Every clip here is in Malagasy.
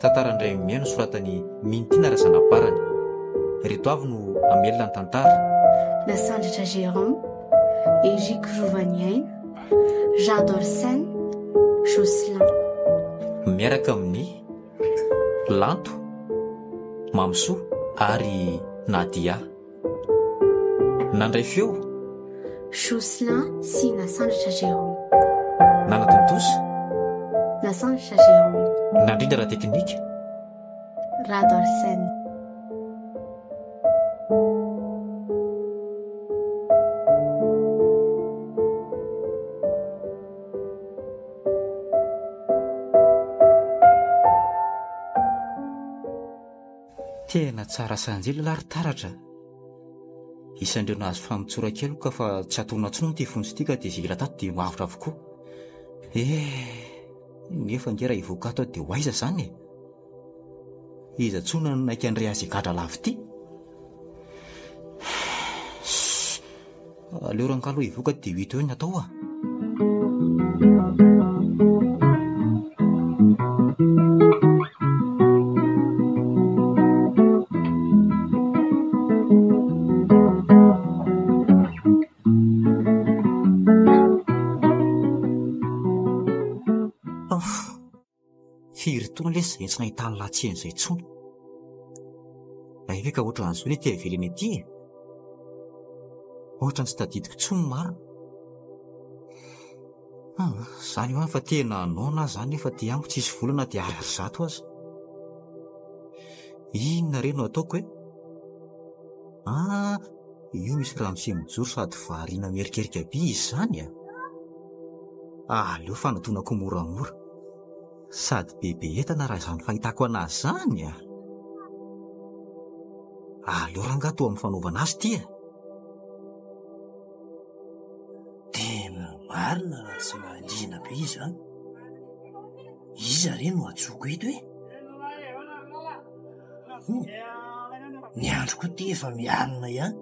Tantara indray mihaino soratan'i Mintiana Razanaparany. Ireto avy no hamelona ny tantara. Nasandratra Jérôme, Eric Rovaniaina, Jade Arsène, Jocelyn. Miaraka amin'ny Lanto, Mamisoa ary Nadia. Nandray feo. Jocelyn sy Nasandratra Jérôme. Nanatontosa. Nasandratra Jérôme. Nandrindra ara-teknika. Rado Arsène. Tena tsara sanjely lah ry taratra a! Isan'ireo nahazo famotsoran-keloka fa tsy atorona intsony ity fonja ity ka dia izay hila tato dia avotra avokoa. Eh! Nefa ange raha hivoaka ato aho dia ho aiza izany e? Iza intsony no hanaiky handray azy higadra lava ity? Aleo rangahy aloha hivoaka dia ho hita eo ny atao a! Firy taona lesy izay tsy nahitany lahy tsy an'izay intsony. Hay ve ka ohatran'izao ny ety ivelany ety e? Ohatran'ny tsy tadidiko intsony marina. Ah, zany io fa tena noana aho zany nefa aty amiko tsisy vola na dia ariary zato aza. Inona re no ataoko e? Ah, io misy ramose mijoro sady variana mierikerika be izy izany a! Aleo fanadonako moramora. Sady bebe entana raha izany fahitako anazy izany a! Aleo rangahy toa amin'ny fanaovana azy ity e! Tena marina raha tsy mahaliana be izany. Iza re no antsoiko eto e? Hum, ny andro koa ity efa mialona ihany.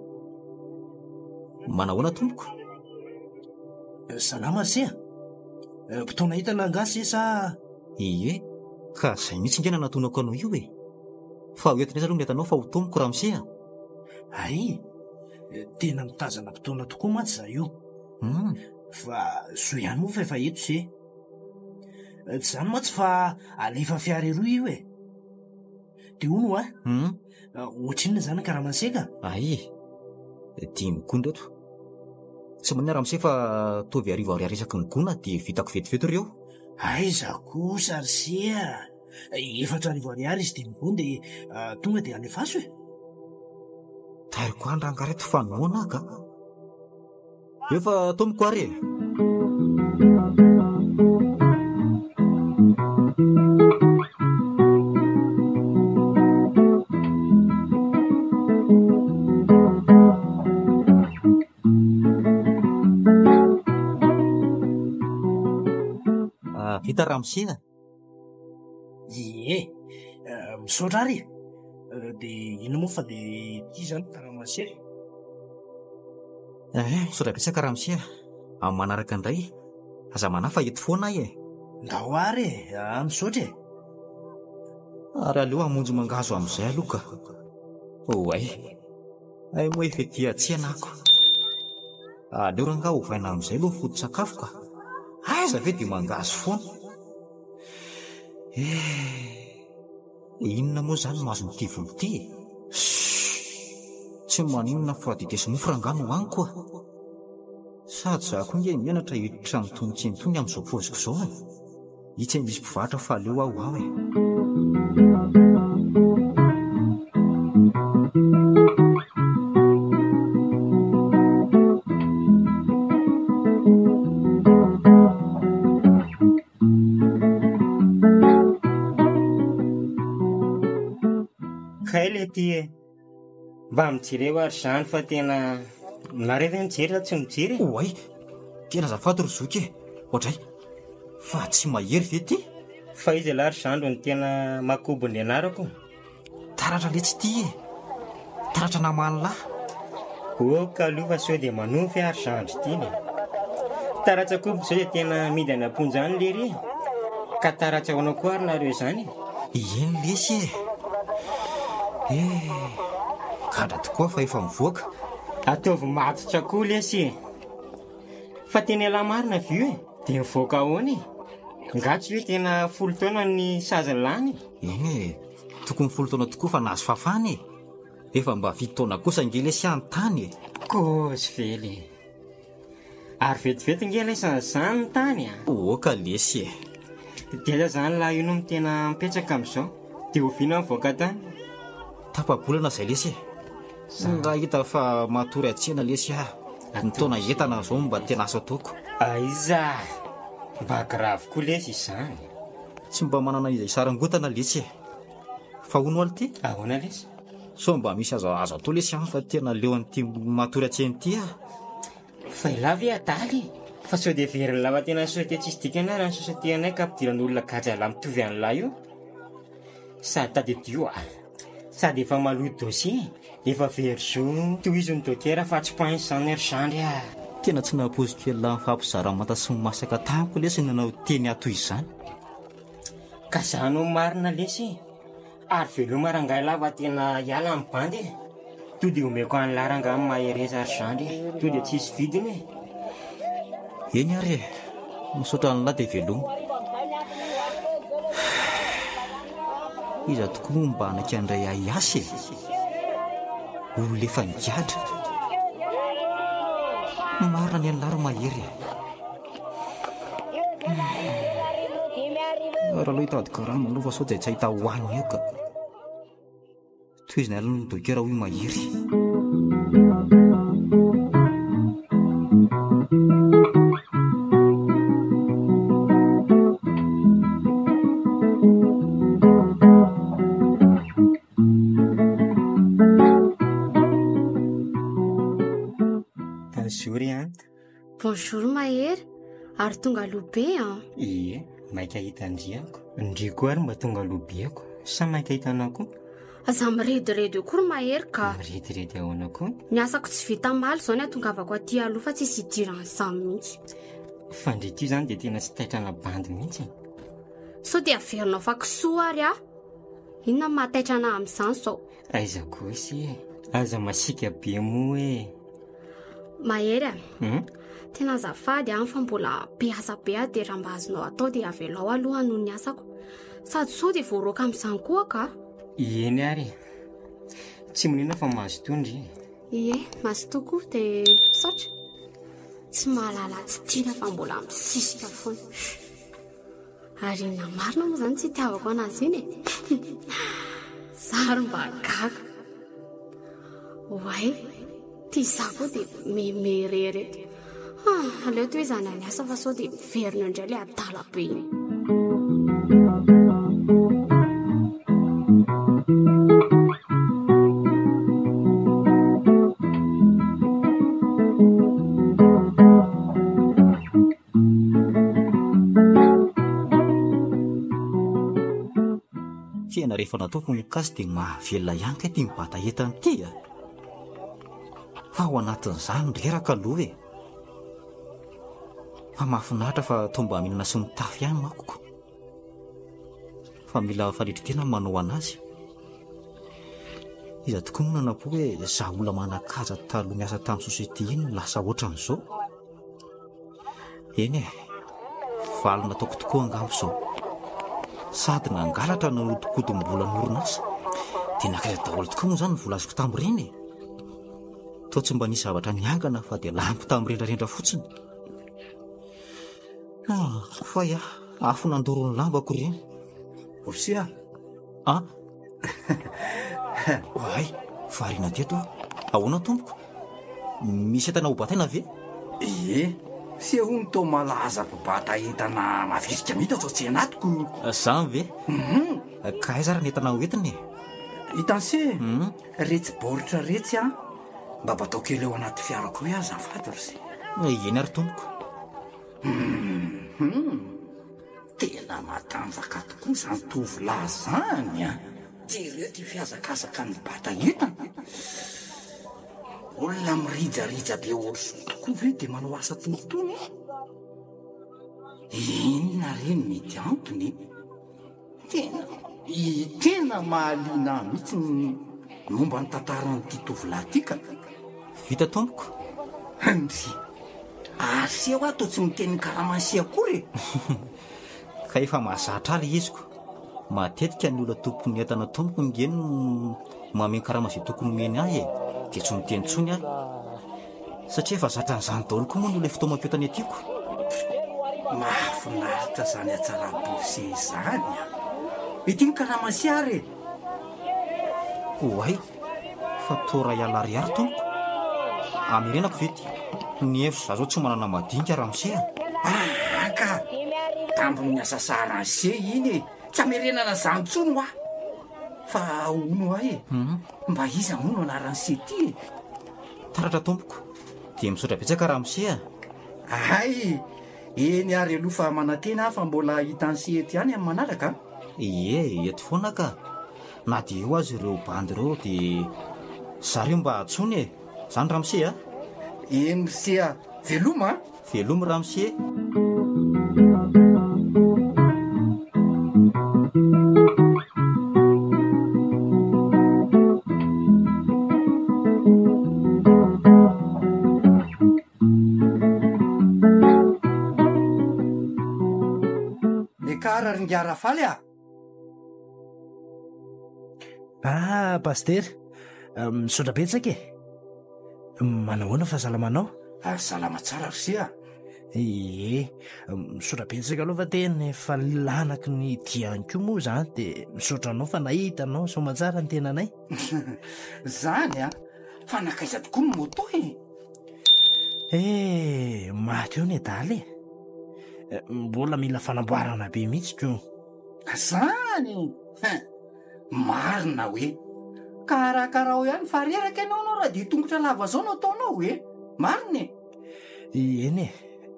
Manahoana tompoko? Salama ry se a! Mpitaona entana angaha se sa? Ie, ka izay mihitsy ange nanatonako anao io e! Fa ho entina aiza aloha ny entanao fa ho tomiko ramose a! Hay, tena mitazana mpitaona tokoa mantsy izaho io. Hum. Fa soa ihany moa fa efa eto se. Tsy izany mantsy fa alefa fiara eroa io e! Dia hono hoa, Hum. ohatrinona izany ny karaman'i se ka? Hay, dimy gony ireto. Tsy maninona ramose fa tovy 1000 ariary isaky ny gona dia vitako vetivety ireo. Aiza kosa ry se a! 4000 ariary izy dimy gony dia tonga dia alefaso e! Tairiko any rangahy reto fa noana aho ka! Efa tompoko ary e! Ah, vita ramose a! Ie, misaotra ary e! Dia inona moa fa dia ity izany karamase? Eh, misaotra betsaka ramose a! Amin'ny manaraka indray, aza manahy fa eto foana aho e! Ndao ary e! Ah, misaotra e! Ary aleo hamonjy mangahazo amin'izay aloha ka! Oay! Hay moa efa ety an-tsena ako! Aleo rangahy ovaina amin'izay aloha ny foto-tsakafo ka! Aiza ve dia mangahazo foana! Eh! Inona moa izany no azon'ity volo ity e? Shhh! Tsy maninona fa dite sy mofo rangahy no haniko a! Sady za koa nge menatra hiditra amin'itony tsena itony amin'izao paoziko izao e! Itsy misy mpivarotra fa aleo aho ao e! Kay le ty e! Mba mijereo ary izany fa tena nareo ve mijery sa tsy mijery e? Oay! Tena azafady ry zoky e! Oadray! Fa tsy mahery ve ty? Fa iza ialahy ry zandry no tena makobo ny anarako? Taratra letsy ity e! Taratra naman'lah. Ok aloha fa sao dia manofy ary zandry ity e! Taratra kobo izao dia tena amidy any am-ponja any lery e! Ka taratra ahoana koa ary nareo izany e? Eny lesy e! Eh! Gadra tokoa fa efa mivoaka. Ataovy matotra koa lesy e! Fa tena ialahy marina vieux e! Dia mivoaka ahoana e? Nga tsy hoe tena folo taona ny sazy lany e? Eny e! Tokony folo taona tokoa fa nahazo fafana e! Efa mba fito taona kosa ange lesy aho ny tany e! Kôzy vely e! Ary vetivety nge lesy an'izany ny tany a! Oka lesy e! Dia aiza zany lahy io no tena mipetraka amin'izao? Dia oviana mivoaka tany? Tapa-bolana izay lesy e! Nga hita fa matory an-tsena lesy aho. Mitaona entana izao no mba tena asa ataoko. Aiza! Mba grave koa lesy izany. Tsy mba manana izay hisarangotana lesy e! Fa hono ho'a lty? Ahoana lesy? Sao mba misy azo azo atao lesy an fa tena leo an'ity matory an-tsena ity aho. Fa elah ve adala e? Fa sao dia heverin'ny lava tena société tsisy dikany ary ny société anay ka ampidiran'olona gadra lahy mitovy an'lah io? Sady tadidio a! Sady efa maloto dossier, efa very zo, tohizo ny docker fa tsy poince zany ry zandry a! Tena tsy nampoiziko elah nifampizara manta sy masaka tamiko lesy ny nanao teny ahy toy izany. Ka za no marina lesy e! Ary veloma rangahy lava tena hiala ny bandy e! To dia omeko an'lah rangahy ny mahereza ry zandry e! To dia tsisy vidiny e! Eny ary e! Misaotra an'lah dia veloma. Iza tokoa moa mba hanaiky handray ahy hiasa e? Olona efa nigadra. Marina ny an'lah ry Mahery e! Ary aleo hitady karama aloha fa sao dia tsy hahita hohanina eo ka. Tohizina aloha ny dokera hoy Mahery. Bonjour Ihanta. Bonjour Mahery, ary tonga aloha be an! Ie, maika hahita an-dry ako. Ndry koa ary mba tonga aloha be ako. Sa maika hahita anah koa? Aza mirediredy eo koa ry Mahery ka! Mirediredy ahoana koa? Ny asako tsy vita omaly izao ny hatongavako aty aloha fa tsisy hidiran'izany mihitsy. Fa ndry ity izany dia tena tsy taitrana bandy mihitsy e! Sao dia averinao fa kisoa ary aho? Inona no mahataitra anah amin'izany izao? Aiza kosa e! Aza masiaka be moa e! Mahery a! Tena azafady an fa mbola be asa be aho dia raha mba azonao atao dia avelao aloha hanohy ny asako. Sady sao dia voaroaka amin'izany koa ka. Eny ary e! Tsy monina fa mazotoa ndry e! Ie, mazotoa koa dia misaotra. Tsy mahalala tsy tiana fa mbola misisika foana. Ary inona marina moa izany tsy itiavako anazy iny e? Za ary mba gaga. Oay, ty za koa dia meme irery eto. Ah, aleo tohizana ny asa fa sao dia miverina eo indray ilay adala be iny. Tena rehefa nataoko ny mikasy dia mahavelona ihany kay ity mibata entana ity a! Fa ao anatin'izany reraka aloha e! Fa mahafinaritra fa toa mba mihinana sy mitafy ihany manko ko! Fa mila fanetren-tena ny manao anazy. Iza tokoa moa nanam-po hoe za olona manan-kaja taloha niasa tamin'ny société iny no lasa ohatran'izao? Eny e, valy nataoko tokoa angamba izao. Sady nangalatra no nanodinkodim-bolan'orinasa. Dia nankaiza daholo tokoa moa izany ny vola azoko tamin'ireny e? Toa tsy mba nisy zavatra niangana fa dia laniko tamin'ny rendrarendra fotsiny. Ah, fay ah, afo nandoro ny lambako ireny. Osia. Ah. Oay, variana teto aho. Ahoana tompoko? Misy entana ho bataina ve? Ie, se hono toa malaza mpibata entana mavitrika mihitsy ato an-tsena ato ko. Zany ve? Mhm. Ka aiza ary ny entana ho entina e? Hitan'i se, retsy baoritra retsy an, mba batao kely ao anaty fiarako hoe azafady ry se. Eny ary tompoko. Mhm. Tena matanjaka tokoa izany tovolahy izany an! Jereo ity fihazakazaka nibata entana. Olona mirijarija be ohatr'izao tokoa ve dia manao asa toy itony e? Inona re no mety antony e? Tena, tena mahaliana ahy mihitsy ny momba ny tantaran'ity tovolahy ity ka. Vita tompoko. Ndry. Aseho aho toa tsy miteny karaman'se akory e. Ka efa mahazatra ahy ilay izy ko. Matetika ny olona tompon'ny entana tompoko nge no manome karama izay tokony homeny ahy e. Dia tsy miteny intsony aho. Satria efa zatra an'izany daholo koa moa ny olona fitaomako entana ety ko. Mahafinaritra izany hatsaram-po-se izany an! Ity ny karama-se ary e! Oay! Fa toa iray alina ariary tompoko. Amerenako ve ity? Ny hevitro za zao tsy manana madinika ramose a! Aa ka! Tambin'ny hasasaran'se iny e! Tsy amerenana izany intsony hoa! Fa hono hoa e! Mba iza moa no anaran'se ity e? Taratra tompoko. Dia misaotra betsaka ramose a! Hay! Eny ary aloha fa manantena aho fa mbola hahita an'se eto ihany amin'ny manaraka a! Ie, eto foana ka! Na dia eo aza ireo bandy ireo dia zareo mba antsoina e! Zany ramose a! Eny ry se a! Veloma a! Veloma ramose! Miakara ry ingahy Rafaly a! Ah, Pasitera, misaotra betsaka e. Manahoana fahasalamanao? Ah, salama tsara ry se a. Ie, misaotra betsaka aloha fa tena efa lanaky ny diany koa moa izany dia misaotra anao fa nahita anao soamantsara ny tenanay. Zany a! Fa nankaiza tokoa ny moto e? Eh, maty eo ny adala e. Mbola mila fanamboarana be mihitsy ko. Zany! Hein! Marina hoe! Karakarao ihany fa reraka ianao anao raha dia tongotra lava zao no ataonao e! Marina e! Eny e!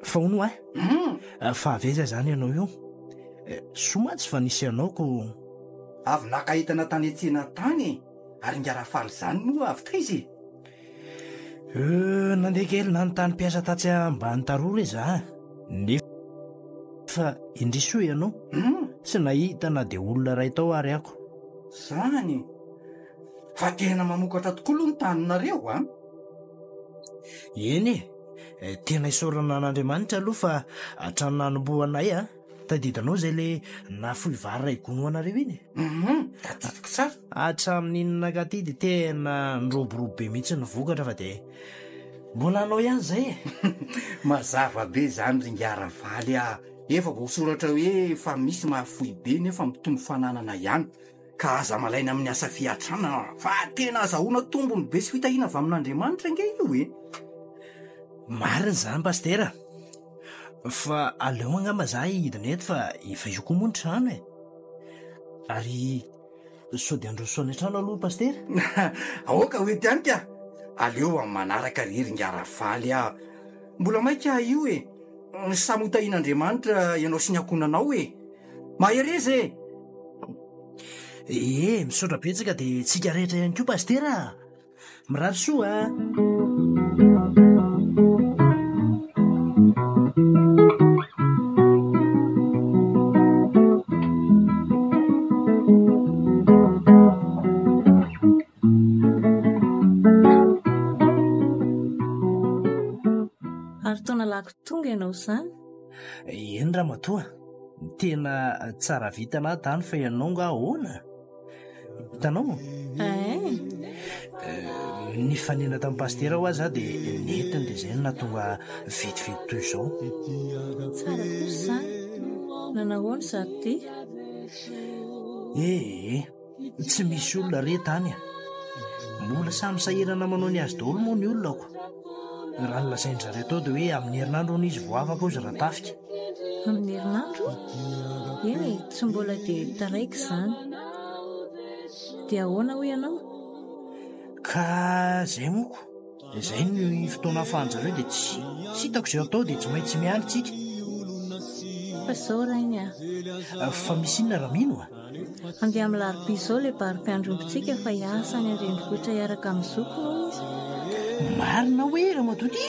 Fa hono hoa? Hum! Fa avy aiza izany ianao io? Soa mantsy fa nisy anao ko. Avy naka entana tany an-tsena tany e! Ary ingahy Rafaly izany moa avy taiza e? Euh, nandeha kely nanontany mpiasa tatsy ambany taroa re za. Nefa indrisy hoy ianao, Hum! tsy nahita na dia olona iray tao ary ako. Zany! Fa tena mamokatra tokoa aloha ny taninareo an! Eny e, tena isaorana an'Andriamanitra aloha fa hatramin'ny nanombohanay an, tadidinao izay le nahafoy vary iray gony ho anareo iny e? Hum, tadidiko tsara. Hatramin'iny nankaty dia tena niroborobo be mihitsy ny vokatra fa dia mbola hanao ihany izay e! Mazava be izany ry ingahy Ravaly a! Efa voasoratra hoe fa misy mahafoy be nefa mitombo fananana ihany. Ka aza malaina amin'ny asa fiatrana fa tena azahoana tombony be sy fitahiana avy amin'Andriamanitra ange io e! Marina izany Pasitera fa aleo angamba za hidina eto fa efa io koa moa ny trano e! Ary sao dia handroso any an-trano aloha Pasitera? Aoka ho ety ihany ka! Aleo amin'ny manaraka ry ry ingahy Ravaly a! Mbola maika aho io e! Samy ho tahian'Andriamanitra ianao sy ny ankohonanao e! Mahereza e! Ee, misaotra betsaka dia tsika rehetra ihany koa Pasitera a! Mirary soa a! Ary taona lako tonga ianao izany? Eny ramatoa, tena tsara vintana aho tany fa ianao nga ahoana? Hitanao? Ein. Eh, nifanena tamin'ny pasitera hoa za dia nentiny dia izay no nahatonga vetivety toy izao. Tsara kosa izany. Nanahoana izato dia? Eh, tsy misy olona re tany a. Mbola samy sahirana manao ny azy daholo moa ny olona ko. Raha ny lazain-dry zareo tao dia hoe amin'ny herinandro hono izy vao afaka hozy Ratafika. Amin'ny herinandro? Eny e, tsy mbola dia taraiky izany. Dia ahoana hoy ianao? Ka izay moa ko. Izay ny fotoana ahafahan-dry zareo dia tsy tsy hitako izay atao dia tsy maintsy miandry tsika. Fa fa izao rainy a. Fa misy inona Ramino a? Andeha amin'ny larobia izao ilay bary mpiandry-ombintsika fa hiasa any an-drenivohitra hiaraka amin'ny zokiny hono izy. Marina hoe ramatoa ty?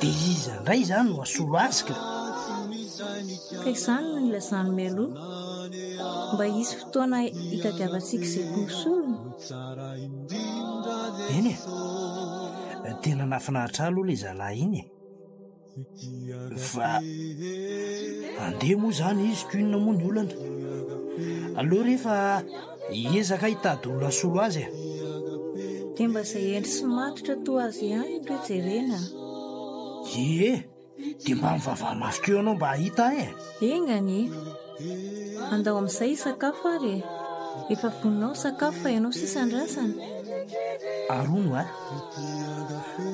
Dia iza indray izany no hasolo azy ka? Ka izany no nilazany mialoha. Mba hisy fotoana hitadiavantsika izay ho solony. Eny e! Tena nahafinaritra ahy aloha ilay zalahy iny e! Fa andeha moa izany izy ko inona moa ny olana? Aleo re fa hiezaka hitady olona hasolo azy e! Dia mba izay hendry sy matotra toa azy ihany no jerena. Ie! Dia mba mivavaha mafy koa ianao mba hahita ahy e! Enga anie! Andao amin'izay hisakafo ary e! Efa vonona ao ny sakafo fa ianao sisa andrasana. Ary hono a!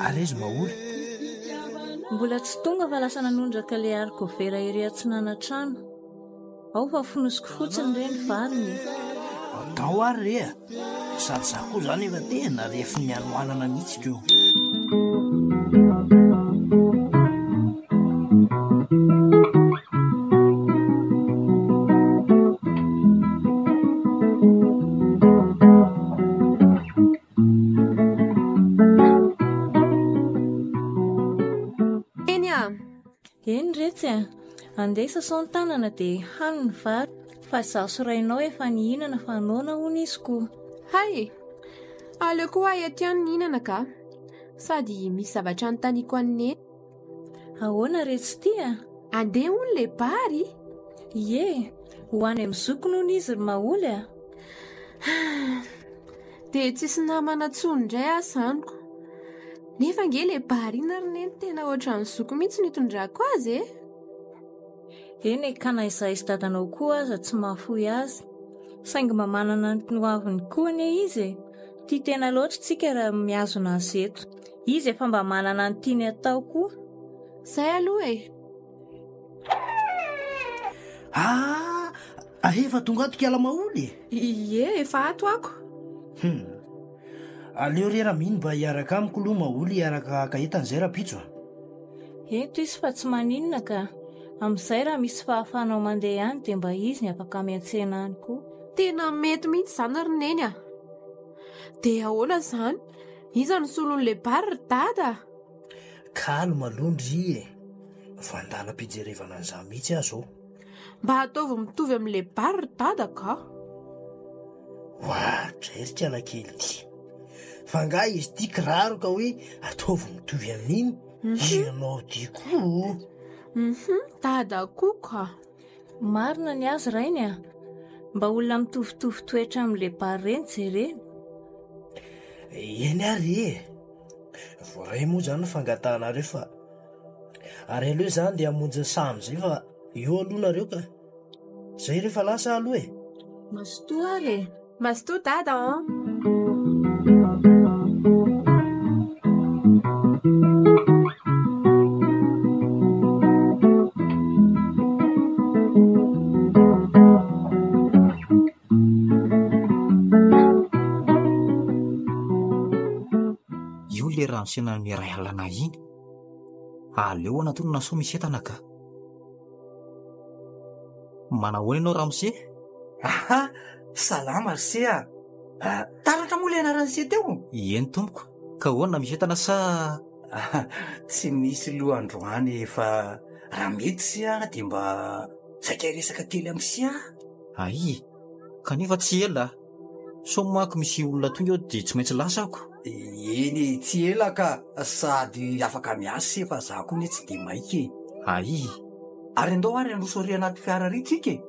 Ary aiza Maholy? Mbola tsy tonga fa lasa nanondraka ilay haricots verts ery atsinanantrano. Ao fa fonosiko fotsiny re ny variny e! Andao ary re a! Sady za koa zany efa tena refin'ny hanoanana mihitsy ko! Eny a! Eny retsy a! Andeha sasao ny tanana dia hano ny vary fa izaho sy rainao efa nihinana fa noana hono izy ko. Hay! Aleoko ho ahy eto ihany ny hihinana ka! Sady misy zavatra anontaniako an'i Neny. Ahoana retsy ity a? Andeha hono le bary? Ie, ho any amin'ny zokiny hono izy ry Maholy a! Dia tsisy namana intsony indray aho izany ko! Nefa ange le bary iny ry Neny tena ohatran'ny zoko mihitsy no itondrako azy e! Eny e, ka na izahay sy dadanao koa aza tsy mahafoy azy. Saingy mba manana ny hoaviny koa anie izy e! Tia tena loatra isika raha mihazona azy eto. Izy efa mba manana ny tiany atao koa. Zay aloha e! Ah! Efa tonga ato kiala Maholy e! Ie, efa ato ako. Hum. Aleo re Ramino mba hiaraka amiko aloha Maholy hiaraka haka entana izay rahampitso a! Ento izy fa tsy maninona ka. Amin'izay raha misy fahafahanao mandeha any dia mba izy ny afaka miantsena any koa. Tena mety mihitsy izany ry Neny a! Dia ahoana izany? Iza no solon'ilay bary ry Dada? Calme aloha ndry e! Vao andalam-pijerevana an'izany mihitsy aho izao. Mba ataovy mitovy amin'ilay bary ry dada ka. Oadray ry kialakely ity. Fa angaha izy ity kiraro ka hoe ataovy mitovy amin'iny? Ianao ity koa o! Mhm, dada koa ka. Marina ny azy rainy a! Mba olona mitovitovy toetra amin'ilay bary ireny jerena. Eny ary e! Voaray moa izany ny fangatahanareo fa ary aleo izany dia hamonjy ny saha amin'izay fa eo aloha nareo ka. Zay rehefa lasa aloha e. Mazotoa ary e. Mazotoa dada an. Io le ramose nanome iray alina iny. Aleo anatonana sao misy entana ka. Manahoana ianao ramose? Aha, salama ry se a! Ah, taratra moa ilay anaran'i se teo? Eny tompoko, ka ahoana misy entana sa... Tsy misy loha androany fa raha mety se a dia mba saika hiresaka kely amin'i se aho. Ay, kanefa tsy ela. Sao manko misy olona tonga eo dia tsy maintsy lasa ako. Eny e, tsy ela ka, sady afaka miasa se fa za koa anie tsy dia maika e. Ay. Ary andao ary handroso ary anaty fiara ary tsika e.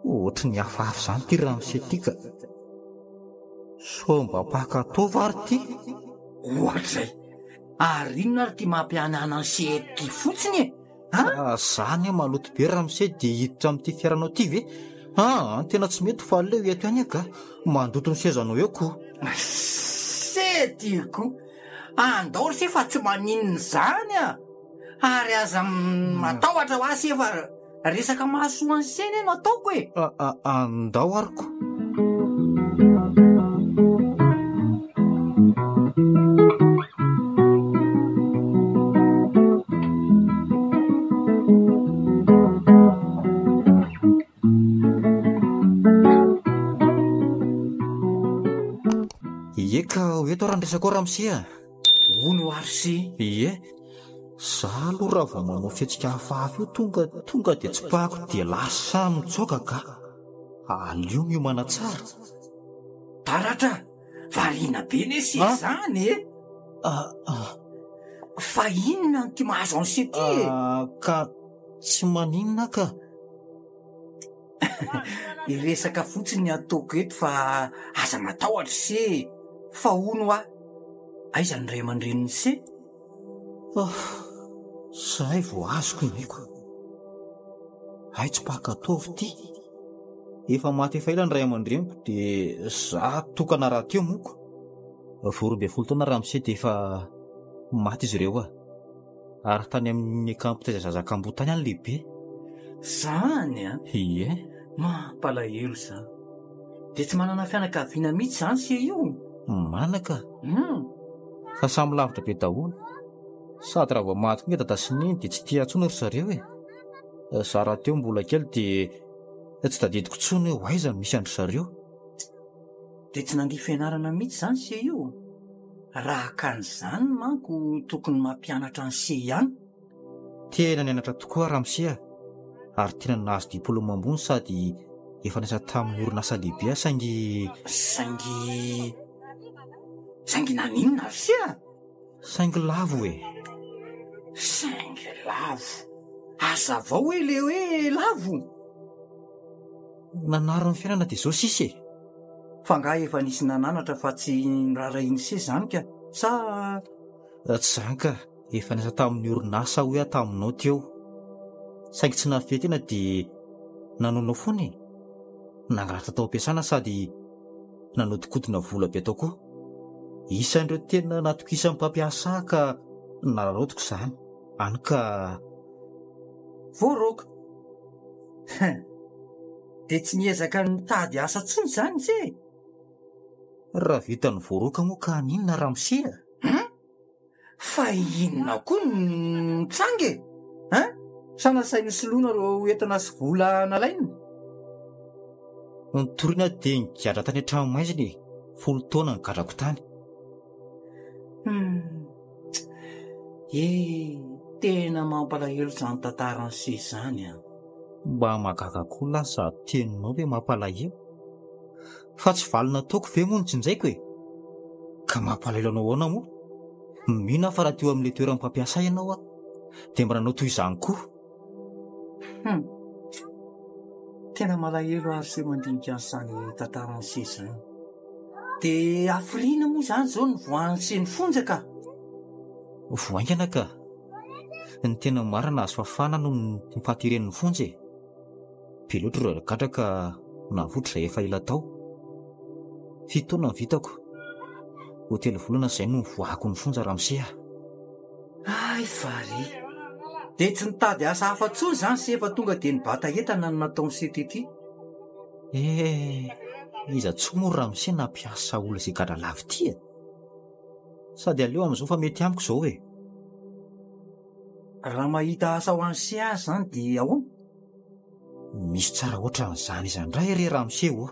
Ohatry ny hafahafa izany ity ramose ity ka. Sao mba mpaka taova ary ity? Ohatr'izay. Ary inona ary ity mampihanahana an'i se eto ity fotsiny e? Ah, za anie maloto be ramose dia hiditra amin'ity fiaranao ity ve? Ah, tena tsy mety fa aleo eto ihany aho ka. Mandoto ny sezanao eo ko. Se ty ko. Andao ry se fa tsy maninona izany ah. Ary aza matahotra hoa se fa resaka mahasoa an'i se anie no ataoko e. Andao ary ko. Ie ka ho eto ary ny resakao ramose a! Hono ary se? Ie, za aloha raha vao manao fihetsika hafahafa io tonga tonga dia tsipahako dia lasa mitsoaka ka! Aleo miomana tsara. Taratra, variana be ne se zany e! Fa inona no ty mahazo an'i se ty e? Ka tsy maninona ka! Resaka fotsiny ny ataoko eto fa aza matahotra se e! Fa hono hoa, aiza ny ray aman-drenin'i se? Ouff, zay vao azoko ny aiko. Hay tsy mpaka ataovy ity. Efa maty efa ela ny ray aman-dreniko dia za tokana rahateo moko. Vao 12 taona ramose dia efa maty izy ireo ah. Ary tany amin'ny camp mpitaiza zaza kamboty tany aho lehibe. Zany an! Ie. Mampalahelo zany. Dia tsy manana fianakaviana mihitsy zany se io? Manana ka. Hum. Fa samy lavitra be daholo. Sady raha vao maty koa nge dada sy neny dia tsy tia intsony ry zareo e. Za rahateo mbola kely dia tsy tadidiko intsony hoe ho aiza no misy an-dry zareo. Dia tsy nandia fianarana mihitsy izany se io? Raha kan'izany manko tokony mampianatra an'i se ihany. Tena nianatra tokoa ramose a! Ary tena nahazo diplôme ambony sady efa niasa tamin'ny orinasa lehibe aho saingy. Saingy. Saingy naninona ry se a? Saingy lavo e! Saingy lavo. Hazavao hoe le hoe lavo? Nanary ny fiainana dia izao sisa e! Fa angaha efa nisy nananatra fa tsy noraharahian'i se izany ka? Sa. Tsy izany ka! Efa niasa tamin'ny orinasa hoy aho taminao teo. Saingy tsy nahafehy tena dia nanaonao foana e! Nangalatra tao am-piasana sady nanodikodina vola be tao koa. Isan'ireo tena natokisan'ny mpampiasa ahy ka nararaotiko izany. Any ka. Voaroaka! Hein! Dia tsy niezaka nitady asa intsony izany se e? Raha vitan'ny voaroaka moa ka haninona ramose a? Hein? Fa inona koa no nitranga e? Hein? Sa nasainy nosoloina ireo entana sy vola nalainy? Nitoriana dia nigadra tany an-tranomaizina e! 10 taona nigadrako tany. Hum. Eh, tena mampalahelo izany tantaran'i se izany an. Mba mahagaga koa lahy sady teninao ve mampalahelo? Fa tsy valiny nataoko ve moa no tsinjaiko e? Ka mampalahelo anao ahoana moa? Mino aho fa raha teo amin'ilay toeran'ny mpampiasa ianao aho dia mba nanao toy izany koa. Hum. Tena malahelo ary se mandinika an'izany tantaran'i se izany. Dia hafiriana moa izany izao ny voan'i se ny fonja ka? Vao haingana ka. Ny tena marina azo fafana noho ny fahateren'ny fonja e. Be loatra ireo gadra ka navotra izay efa ela tao. Fito taona no vitako. Ho telo volana izay no nivoahako ny fonja ramose a. Hay vary. Dia tsy nitady asa hafa intsony izany se fa tonga dia nibata entana no nataon'i se tety. Eh, iza tsoa moa ramose nampiasa olona izay gadra lavo ity e? Sady aleo amin'izao fa mety amiko izao e. Raha mahita asa ho an'i se aza izany dia ahoana? Misy tsara ohatran'izany iza indray re ramose ô!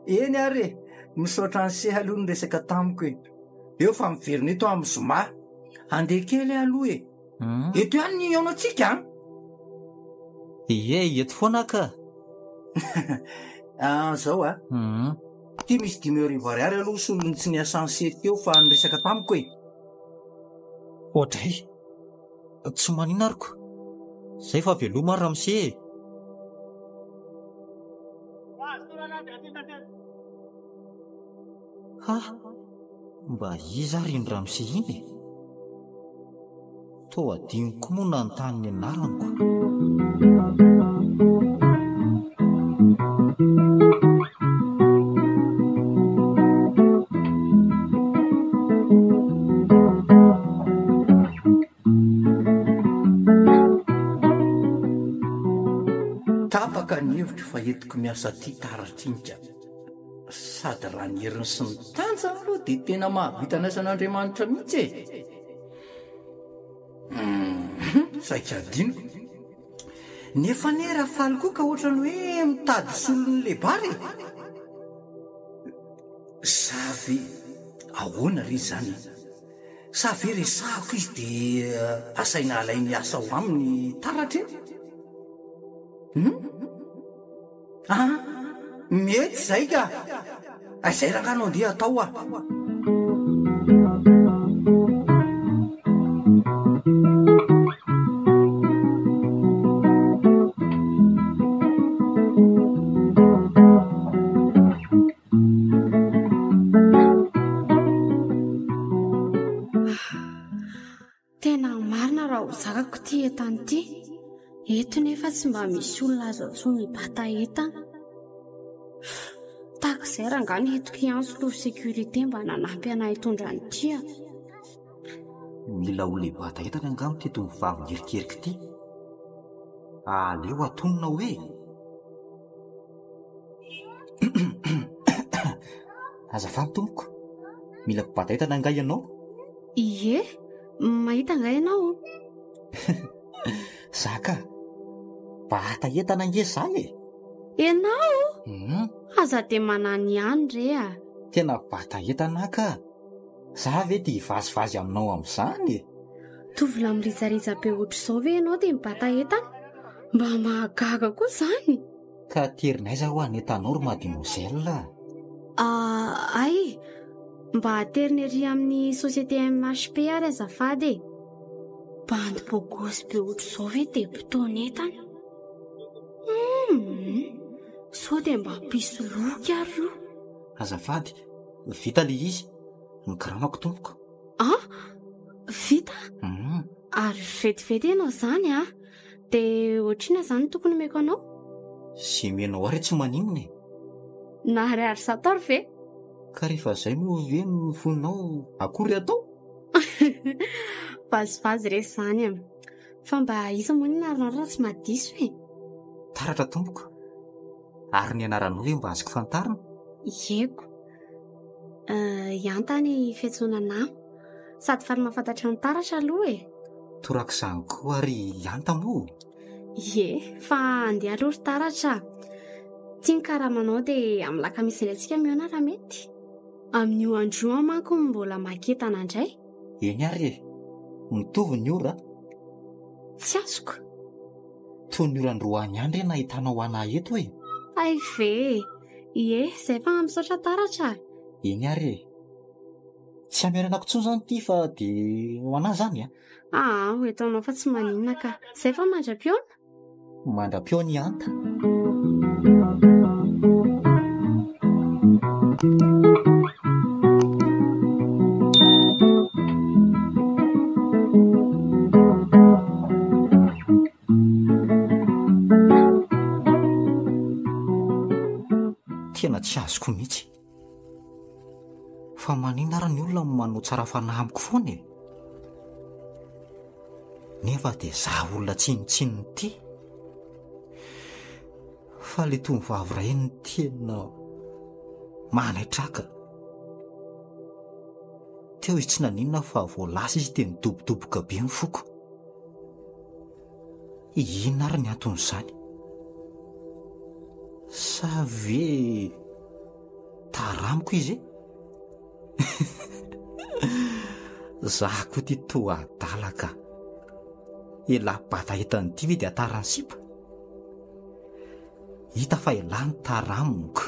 Eny ary e! Misaotra an'i se aloha niresaka tamiko e! Eo fa miverina eto aho amin'ny zoma. Handeha kely aho aloha e! Eto ihany ny hihaonantsika an! Ie, eto foana aho ka! Ah, zao a! Ity misy 35 ariary aloha solon'ny tsy niasan'i se teo fa niresaka tamiko e! Oadray! Tsy maninona ary ko! Zay fa veloma ary ramose e! Ha! Mba iza ary iny ramose iny e? Toa adinoko koa moa nanontany ny anarany ko. Tapaka ny hevitro fa entiko miasa aty Taratrinika. Sady raha ny heriny sy ny tanjany aloha dia tena mahavita ny asan'Andriamanitra mihitsy e. Hum, saika adinoko. Nefa anie Rafaly koa ka ohatran'ny hoe mitady solon'ny Lebara e. ve? Ahoana re izany e? Sa ve resahako izy dia asaina alainy hiasa ao aminy taratra e? Hum? Ah! Mety izay ka! Izay rangahy no andeha atao ah! Tena marina raha ho zakako ity entana ity. Eto nefa tsy mba misy olona azo antsoina hibata entana. Tahaka izay rangahy ny entiko hiantso lo sécurité mba nanampy anay hitondra an'ity a. Mila olona hibata entana angamba ity tovovavy ngerikerika ity. Aleo atonina hoe. Azafady tompoko, mila mpibata entana angaha ianao? Ie, mahita angaha ianao? Za ka, bata entana ange za e! Ianao? Hmm. Aza dia manany ihany re a! Tena bata entana aho ka! Za ve dia hivazivazy aminao amin'izany e? Tovolahy mirejareja be ohatr'izao ve ianao dia mibata entana? Mba mahagaga koa izany! Ka aterina aiza hoa ny entanao ry mademoiselle a? Ah, ay! Mba aterina ery amin'ny société MHP ary azafady e! Bandy beau gosse be ohatr'izao ve dia mpitaona entana? Hum! Sao dia mba mpisoloky ary io? Azafady, vita ilay izy. Ny karamako tompoko. Ah! Vita? Hum. Ary vetivety ianao izany ah! Dia ohatr'inona izany no tokony omeko anao? Izay omenao ahy re tsy maninona e! Na ariary zato ary ve? Ka rehefa izay moa ve no fonao akory atao? Vazivazy re izany e! Fa mba iza moa ny anaranao raha tsy mahadiso e? Taratra tompoko. Ary ny anaranao ve mba azoko fantarina? Ieko. Ihanta ny fiantsoana anà. Sady faly mahafantatra an'i Taratra aloha e! Torak'izany koa ary Ihanta moa? Ie, fa andeha aloha ry Taratra a! Ity ny karamanao dia amin'ny lakamisy indray tsika mihaona raha mety. Amin'io andro io aho manko no mbola maka entana indray. Eny ary e! Mitovy ny ora a! Tsy azoko. Toy ny ora androany ihany re nahitanao anà eto e! Hay ve e! Ie, izay fa misaotra Taratra a! Eny ary e! Tsy hamerenako intsony izany ity fa dia ho anà izany a! Aa, ho eto aminao fa tsy maninona ka! Izay fa mandra-pihaona! Mandra-pihaona i Anta! Tena tsy azoko mihitsy. Fa maninona ary ny olona no manao tsara fanahy amiko foana e? Nefa dia za olona tsinontsinona ity. Fa le tovovavy iray no tena manaitra ahy ka. Teo izy tsy naninona fa vao lasa izy dia nidobodoboka be ny foko. Inona ary ny anton'izany? Sa ve tara amiko izy e? Za koa ty toa adala ka. Elah bata entan'ity ve dia tara ny sipa? Hita fa elah ny tara amiko.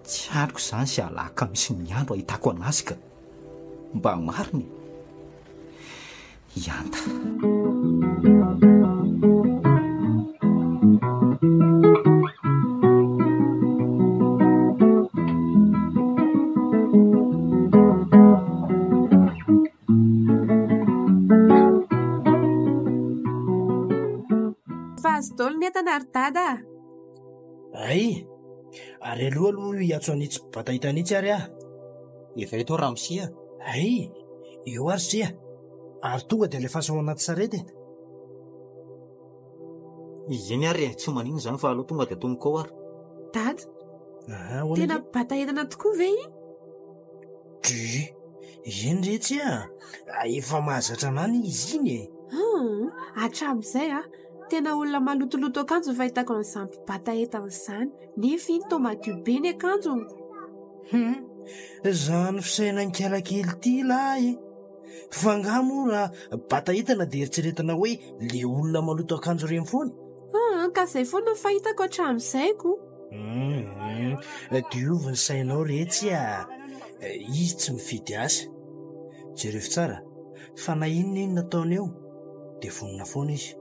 Tsy ariko izany sy alakamisy ny andro ahitako anazy ka. Mba marina e! Ianta. Efa azo daholo ny entana ry dada a! Hay! Ary aloha aloha hiantso an'itsy mpibata entana itsy ary aho. Efa eto aho ramose a! Hay! Eo ary se a! Ary tonga dia alefaso ao anaty sarety e! Eny ary e, tsy maninona izany fa aleo tonga dia atomoko ao ary. Dada, Aha, ahoana tena akia? mpibata entana tokoa ve iny? Dry, eny re tsy a! Efa mahazatra anah anie izy iny e! Hum, hatramin'izay a! Tena olona malotoloto akanjo ny fahitako an'izany mpibata entana izany, nefa iny toa madio be ny akanjony. Hum, zany fisainan'i kialakely ity lahy e! Fa angaha moa raha bata entana dia eritreretina hoe le olona maloto akanjo ireny foana? Aa, ka izay foana ny fahitako hatramin'izay ko. Hum, diovy ny sainao retsy a! Izy tsy mifidy asa. Jereo tsara fa na inona inona ataony eo dia vonona foana izy.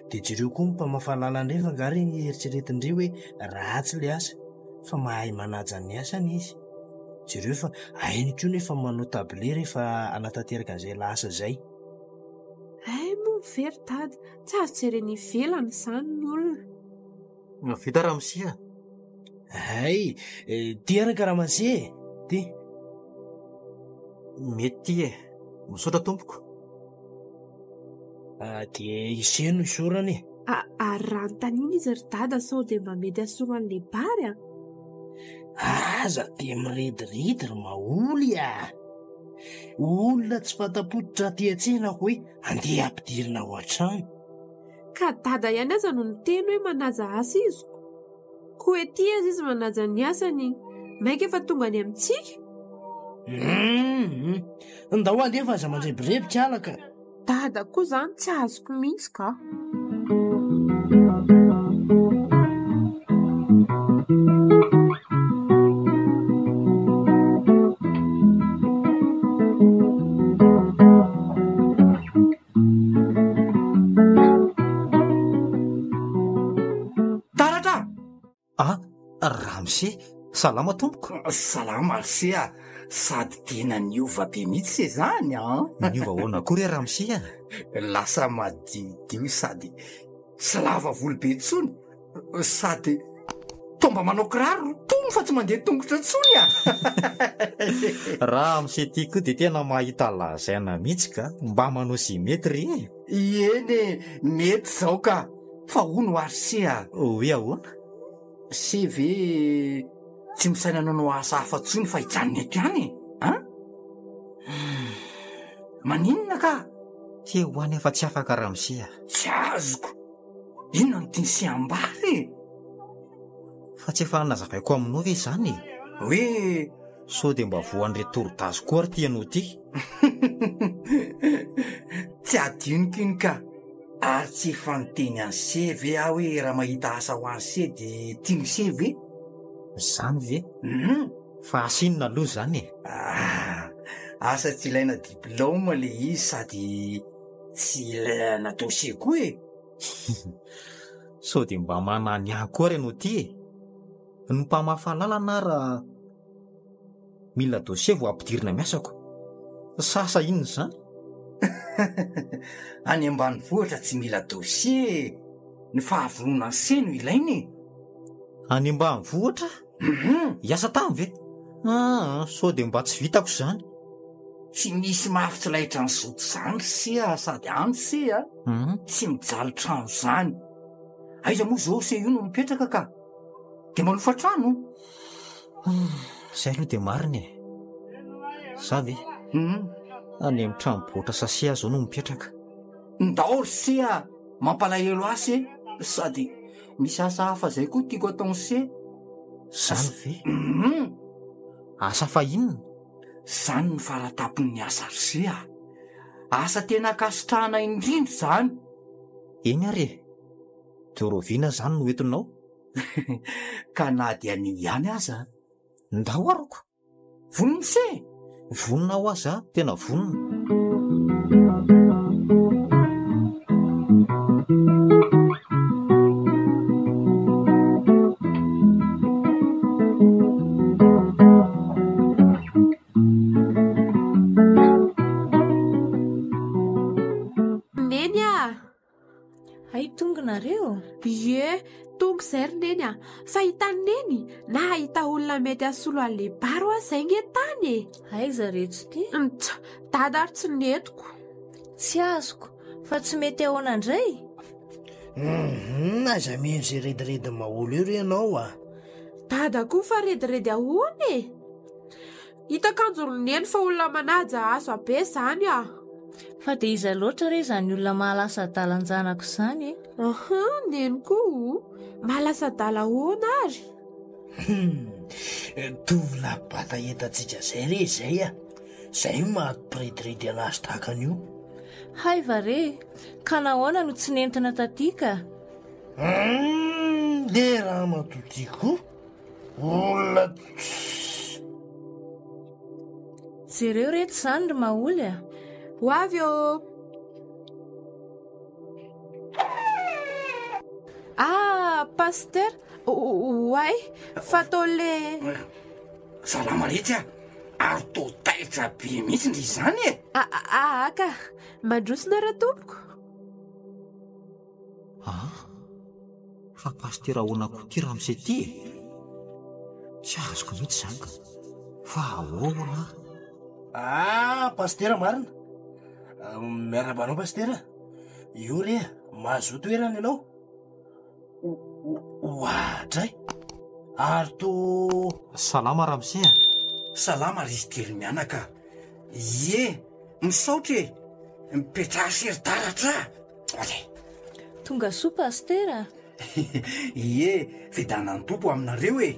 Dia jereo koa ny mpamafa lalana ireny fa angaha ireny eritreretin-dry hoe ratsy ilay asa fa mahay manaja ny asany izy. Jereo fa hainy koa nefa manao tablier rehefa hanatanteraka an'izay lasa izay. Hay moa ve ry dada, tsy azo jerena ivelany izany ny olona. Vita ramose a! Hay, ty araka ramose e! Ty. Mety ty e! Misaotra tompoko. Dia ise no isaorana e! Ary raha anontaniana izy ry dada sao dia mba mety hasolo an'ilay bary a! Aza dia mirediredy ry Maholy a! Olona tsy fanta-pototra aty an-tsena hoe andeha hampidirina ao an-trano. Ka dada ihany aza no niteny hoe manaja asa izy ko. Koa ety aza izy manaja ny asany, mainka efa tonga any amintsika? Hum! Ndao andeha fa aza mandrebireby kala ka. Dada koa zany tsy azoko mihitsy ka. Taratra! Ah, ramose, salama tompoko. Salama ry se a! Sady tena niova be mihitsy se zany an! Niova ahoana koa re ramose a? Lasa madiodio sady tsy lava volo be intsony. Sady toa mba manao kiraro tony fa tsy mandeha tongotra intsony a! Ramose ty koa dia tena mahita lazaina mihitsy ka! Mba manao izay mety re e! Eny e, mety izao ka! Fa hono ary se a! Hoe ahoana? Se ve tsy misaina nanao asa hafa intsony fa hijanona eto ihany e? An? Maninona ka? Te ho any aho fa tsy afaka ramose a! Tsy azoko! Inona no tian'i se ambara e? Fa tsy efa nazavaiko aminao ve izany e? Hoe. Sao dia mba voan'ireto toridazy koa ary ity ianao ity? Tsy adinoko iny ka! Ary tsy efa niteny an'i se ve aho hoe raha mahita asa ho an'i se dia tian'i se ve? Izany ve? Hum! Fa asa inona aloha izany e? Ah! Asa tsy ilaina diplaoma ilay izy sady tsy ilaina dossier koa e! Sao dia mba manany ihany koa ary ianao ity e! Ny mpamafa lalana ara mila dossier vao ampidirina miasako. Sa asa inona izany? Any ambanivohitra tsy mila dossier e! Ny fahavononan'ny se no ilaina e! Any ambanivohitra? Hiasa tany ve? Aa, sao dia mba tsy vitako izany. Tsy misy mafy tsy laitra ny zoto izany ry se a, sady any se a, tsy mijaly trano izany. Aiza moa izao se io no mipetraka ka? Dia manofa trano? Izay aloha dia marina e. Za ve? Any amin'ny trano baoritra sachet aho izao no mipetraka. Ndao ry se a, mampalahelo ahy se, sady misy asa hafa izay koa tiako ataon'i se. Izany ve? Asa hafa inona? Izany no fara-tampon'ny asa ry se a! Asa tena ankasitrahana indrindra izany! Eny ary e! Dia rahoviana izany no entinao? Ka na dia anio ihany aza. Ndao aroko! Vonona se? Vonona aho aza, tena vonona. Neny a! Hay tonga nareo? Ie, tonga izay ry Neny a! Fa hitan'i Neny na hahita olona mety hasolo an'ilay baro aho izay nge tany e! Aiza retso ty? Ntsa, dada ary tsy nentiko. Tsy azoko, fa tsy mety ahoana indray? Hum, aiza mino izay rediredy maholy eo re ianao a! Dada koa fa rediredy ahoana e? Hita kanjo ry Neny fa olona manaja asa be zany ah! Fa dia iza loatra re izany olona mahalasa adalan-janako izany e? Aha, neny koa o! Mahalasa adala ahoana ary? Hum, tovolahy bata entantsika zay re izay a! Zay no maha-mpirediredy anazy tahaka an'io. Hay va re! Ka nahoana no tsy nentina taty ka? Hum, le ramatoa ty koa, olona tsy. Jereo reto izany ry Maholy a! Ho avy ô! Ah, Pasteur, oay, fa tô le. Salama retsy a! Ary tô taitra be mihitsy ndry izany e! Aa ka, mandroso nareo tompoko. Ah, fa Pasteur ahoana koa ity ramose ity e? Tsy azoko mihitsy izany ka. Fa ahoana? Ah, Pasitera marina. Miarahaba anao Pasitera. Io re, mahazoa toerana ianao. Oadray! Ary to. Salama ramose a! Salama ry izy telo mianaka. Ie, misaotra e! Mipetraha sy ry taratra a! Oadray! Tonga soa Pasitera a! Ie, fiadanan'ny Tompo aminareo e!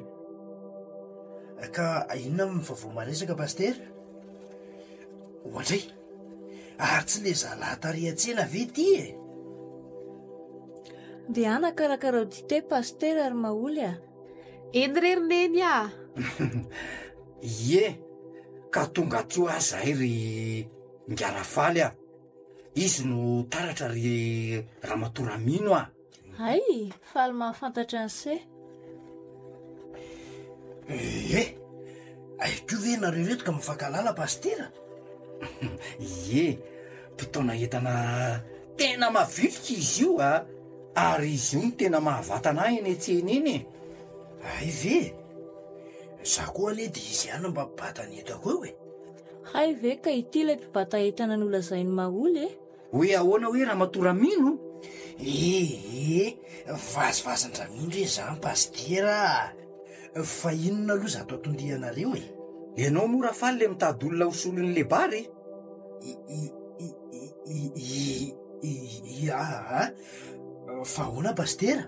Ka inona ny vaovao maresaka Pasitera? Oadray! Ary tsy le zalahy tary an-tsena ve ity e? Ndehana karakarao dite Pasitera ry Maholy a! Eny re ry Neny a! Ie, ka tonga aty hoa zahay ry Ngarafaly a! Izy no taratra ry Ramatoa Ramino a! Hay! Faly mahafantatra an'se. Ee, ay koa ve nareo ireto ka mifankahalala Pasitera? Ie, mpitaona entana tena mavitrika izy io a! Ary izy io no tena mahavatana ahy eny an-tsena eny e! Hay ve? Za koa anie dia izy ihany no mba mpibata ny entako eo e! Hay ve ka ity ilay mpibata entana nolazain'i Maholy e? Hoe ahoana hoe Ramatoa Ramino? Ee, vazivazin-dRamino re izany Pasitera a! Fa inona aloha izato atondianareo e? Ianao moa Rafaly le mitady olona ho solon'i Lebary e? I, aa, fa ahoana Pasitera?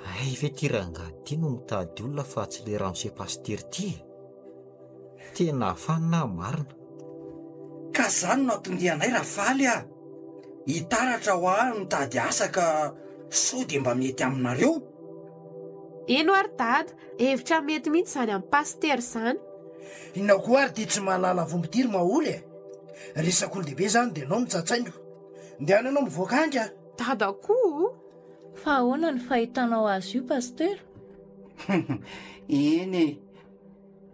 Hay ve ty rangahy ty no mitady olona fa tsy le ramose Pasitera ty e? Tena fanina aho marina. Ka zany no antondianay Rafaly a! Hitaratra hoa mitady asa ka sao dia mba mety aminareo? Eny hoa ry dada, hevitra mety mihitsy izany amin'i Pasitera izany. Inona koa ary ity tsy mahalala fomba ity ry Maholy e? Resak'olon-dehibe izany dia ianao no tsatsainiko. Ndehana ianao mivoaka any ka! Dada koa o! Fa ahoana ny fahitanao azy io Pasitera? Eny e!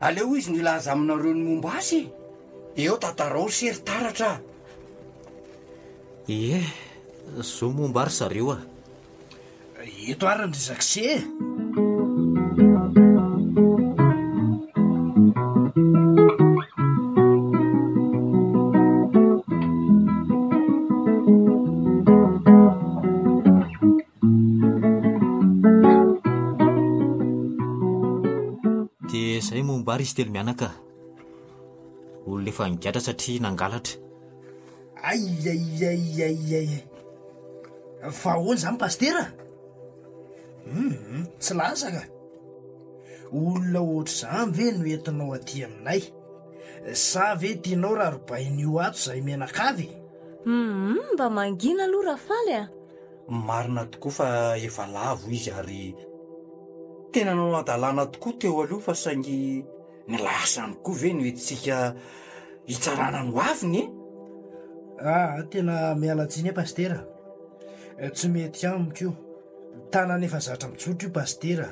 Aleo izy no hilaza aminareo ny momba azy e! Eo tantarao ry se ry taratra a! Ie, zo momba ry zareo a! Eto ary ny resak'i se e! Dia izay momba ary izy telomianaka. Olona efa nigadra satria nangalatra. Aiaiaiaiai. Fa ahoana izany Pasitera? Hum, tsy lasa ka. Olona ohatr'izany ve no entinao aty aminay? Sa ve tianao raha robain'io ato izahay mianakavy e? Hum, mba mangina aloha Rafaly a! Marina tokoa fa efa lavo izy ary tena nanao hadalana tokoa teo aloha fa saingy ny lasany koa ve no entintsika hitsarana ny hoaviny e? Aa tena miala tsiny e Pasitera, tsy mety amiko io, tanana efa zatra mitsotra io Pasitera,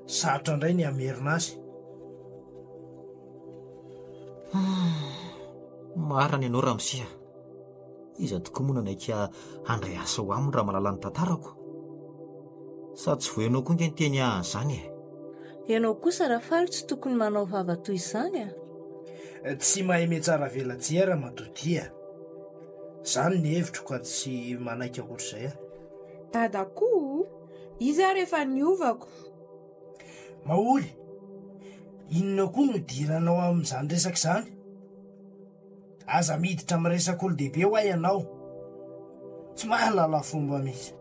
sarotra indray ny hamerina azy. Marina ny anao ramose a! Iza tokoa moa nanaiky handray asa ho aminy raha mahalala ny tantarako? Sady tsy vao ianao koa nge niteny ahy an'izany e! Ianao kosa Rafaly tsy tokony manao vava toy izany a! Tsy mahay mihatsaravelatsihy aho ramatoa ty a! Zany ny hevitro ka tsy manaiky ankoatr'izay aho. Dada koa o! Izy ary efa niovako. Maholy, inona koa no idiranao amin'izany resaka izany? Aza miditra amin'ny resak'olon-dehibe hoa ianao. Tsy mahalala fomba mihitsy.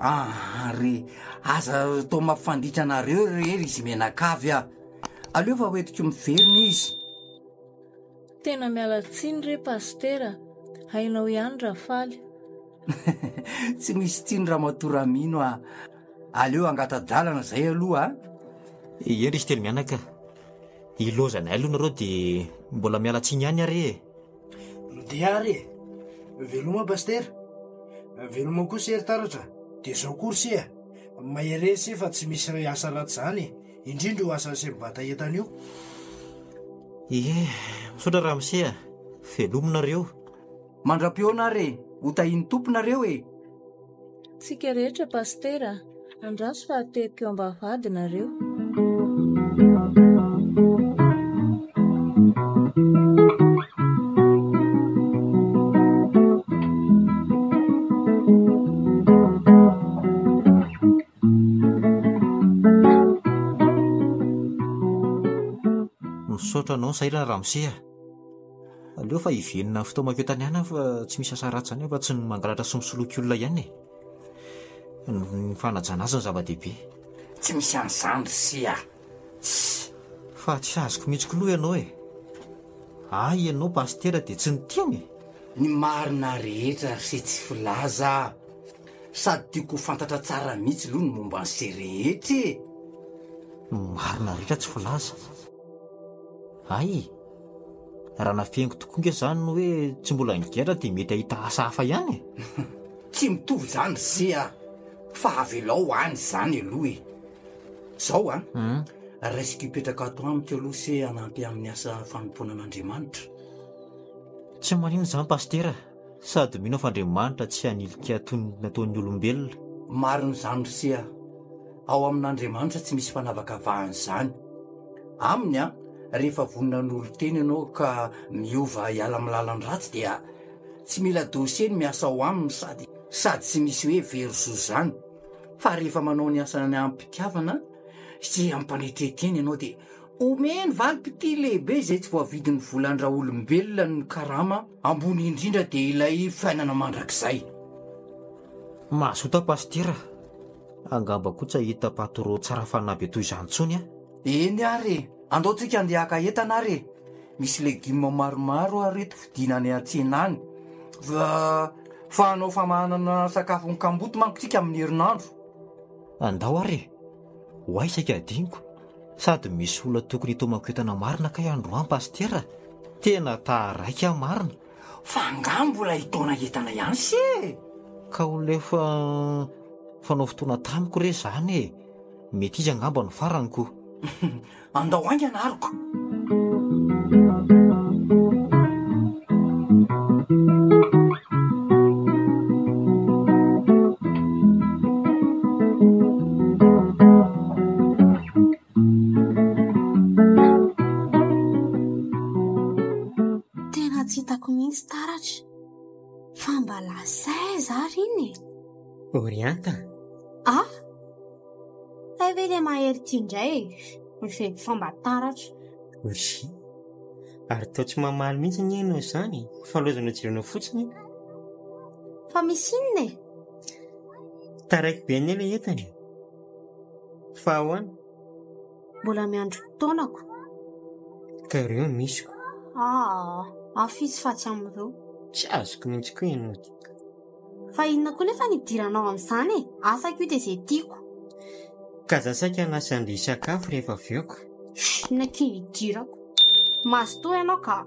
Ah re, aza atao mampifanditra anareo re ry izy mianakavy a! Aleo fa hoentiko miverina izy. Tena miala tsiny re Pasitera, hainao ihany Rafaly. Tsy misy tsiny Ramatoa Ramino a! Aleo hangata-dalana izay aloha a! Eny ry izy telo mianaka, ilaozanay aloha nareo dia mbola miala tsiny ihany ary e! Ndeha ary e! Veloma Pasitera! Veloma koa se ry Taratra! Dia izao koa ry se a! Mahereza se fa tsy misy asa ratsy izany e! Indrindra io asan'i se mibata entana io! Ie, misaotra ramose a! Veloma nareo! Mandra-pihaona ary e! Ho tahian'ny Tompo nareo e! Tsika rehetra Pasitera a! Andraso fa ateriko eo ambavahady nareo. Misaotra anao nisahirana ramose a! Aleo fa hiverina amin'ny fitaomako eto any ihany fa tsy misy asa ratsy izany afa tsy ny mangalatra sy misoloky olona ihany e. Ny fanajana azy no zava-dehibe. Tsy misy an'izany ry se a! Tssy! Fa tsy azoko mihitsy k'loha ianao e! Hay ianao pasitera dia tsy niteny e! Ny marina rehetra ry se tsy filaza a! Sady tiako ho fantatra tsara mihitsy aloha ny momba an'i se rehetra e! Ny marina rehetra tsy filaza. Hay! Raha nafeniko tokoa nge zany ny hoe tsy mbola nigadra dia mety hahita asa hafa ihany e! Tsy mitovy izany ry se a! Fa avelao any izany aloha e! Zao a! Raisiko hipetraka ato amiko aloha se hanampy amin'ny asa fanompoana an'Andriamanitra. Tsy maninona izany Pasitera, sady mino aho fa Andriamanitra tsy hanilika toy ny nataon'ny olombelona. Marina izany ry se a! Ao amin'Andriamanitra tsy misy fanavakavahana izany. Aminy an, rehefa vonona hanolo-tena ianao ka miova hiala amin'ny lalan-dratsy dia tsy mila dossier ny miasa ao aminy sady sady tsy misy hoe very zo izany fa rehefa manao ny asany amim-pitiavana sy amim-panetren-tena ianao dia omeny valim-pitia lehibe izay tsy voavidin'ny volan-draolombelona ny karama ambony indrindra dia ilay fiainana mandrakizay. Mazoto aho Pasitera. Angamba koa tsy hahita patro tsara fanahy be toy izany intsony aho. Eny ary e! Andao tsika andeha haka entana ary e! Misy legioma maromaro ary eto vidiana any an-tsena any. Fa fa hanao famahanana sakafon'ny kamboty manko tsika amin'ny herinandro. Andao ary e! Ho aiza saika adinoko. Sady misy olona tokony hitaomako entana marina kay androany Pasitera. Tena taraiky aho marina. Fa angaha mbola hitaona entana ihany se e? Ka olona efa fanao fotoana tamiko re izany e! Mety izy angamba no farany ko. Andao haingana ary ko. Tena tsy hitako mihitsy taratra. Fa mba lasa aiza ary iny e? Orianta? Ah! Hay ve ilay mahery ity indray e? Miventy fa mba taratra. Ory. Ary toa tsy mamaly mihitsy anie ianao izany e. Fa lozanao jerenao fotsiny. Fa misy inona e? Taraiky be anie ilay entana e. Fa ahoana? Mbola miandry fotoanako. Ka ireo no misiko. Aa, hafa izy fa tsy amin'ireo. Tsy azoko mihitsy koa ianao ty. Fa inona koa nefa ny idiranao amin'izany e? Asako io dia izay tiako. Ka za saika hanasa an-dry hisakafo rehefa avy eo ka. Inona akia idirako? Mazotoa ianao ka.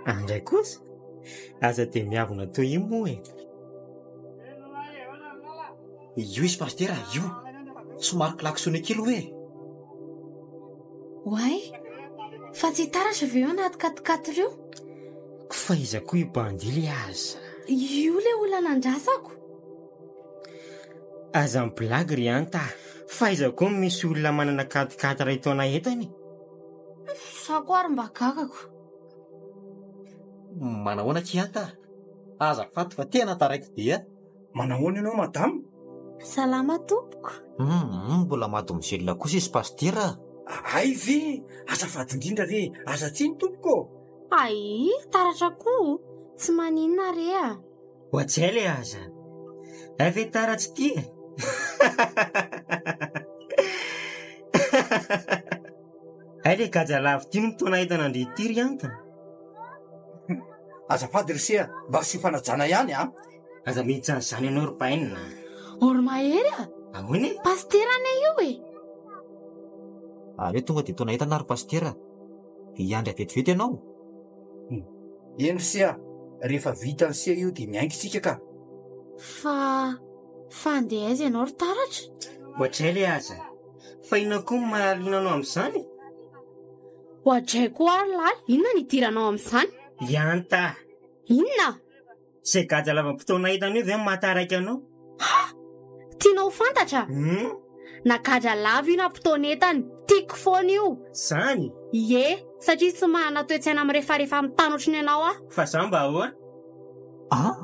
Andray kosa? Aza dia miavona toy io moa e. Io izy Pasitera, io. Somary klaxonné kely hoe. Oay! Fa tsy hitaratra ve io anaty quat-quatre io? Fa iza koa io bandy io le aza? Io le olona nandrasako. Aza mi-blague ry Anta a! Fa aiza koa no misy olona manana quat-quatre iray taona entana e? Za koa ary mba gagako. Manahoana akia Anta a? Azafady fa tena taraiky be a! Manahoana ianao madama? Salama tompoko. Humm mbola madomozelina kosa izy pasitera a! Hay ve? Azafady indrindra re, aza tsiny tompoko ô! Hay, taratra koa! Tsy maninona re a! Ohatrizay le aza! Hay ve tara tsy tia e! Hay le gaja lavo ty no mitaona entana ndry ity ry anta. Azafady ry se a, mba asio fanajana ihany a. Aza miditra an'izany ianao ry bainina a. O ry Mahery a! Ahoana e? Pasitera anie io e! Aleo tonga dia taona entana ry pasitera. Hiandry vetivety ianao. Eny ry se a, rehefa vitan'i se io dia miainga isika ka. Fa, fa handeha aiza ianao ry Taratra? Ohatray le aza. Fa inona koa no mahaliana anao amin'izany? Ohatray koa ary lahy, inona no idiranao amin'izany? Ihanta! Inona? Izay gadra lava-potoana hitanao io ve no mahataraiky anao? Ha! Tianao ho fantatra? Hum? Na gadra lava io na mpitaonetany, tiako foana io! Zany? Ie, satria tsy manana toe-tsaina mirefarefa amin'ny tany ohatry ny anao aho. Fa za mba ahoana? An!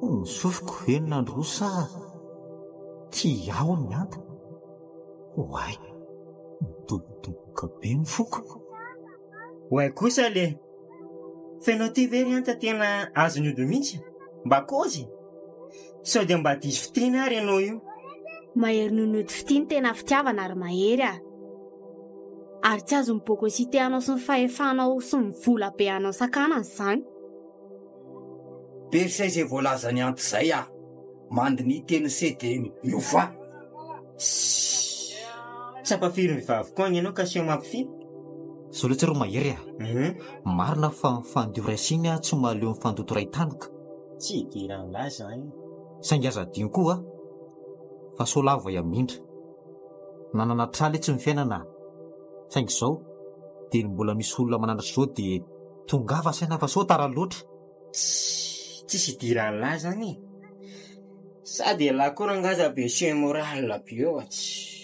Ny sofiko ve no nandroa sa tia aho ny anta? Oay! Midobodoboka be ny foko. Oay kosa le! Fa ianao ty ve ry Anta tena azon'ny ody mihitsy? Mba kôzy? Sao dia mba diso fiteny ary ianao io? Mahery noho ny ody fitia ny tena fitiavana ry Mahery a! Ary tsy azon'ny bogosite anao sy ny fahefanao sy ny vola be anao sakanana izany. Be ry se izay voalazan'i Anta izay a! Mandiniha teny se dia miovà. Sss! Tsy ampafirin'ny vehivavy koa anie ianao ka aseho mampifia. Zao letsy ry Mahery a! Marina fa ny fandio iray siny tsy mahaleo ny fandoto iray tanoka. Tsy idiran'lah zany. Saingy aza adino koa fa sao lahy vao hiamindra. Nanana tra letsy ny fiainana a! Saingy izao dia ny mbola misy olona mananatra izao dia tongava saina fa sao tara loatra. Tssy! Tsisy idiran'lah zany e! Sady elah koa rangaha aza be chien moral be eo a! Tssy!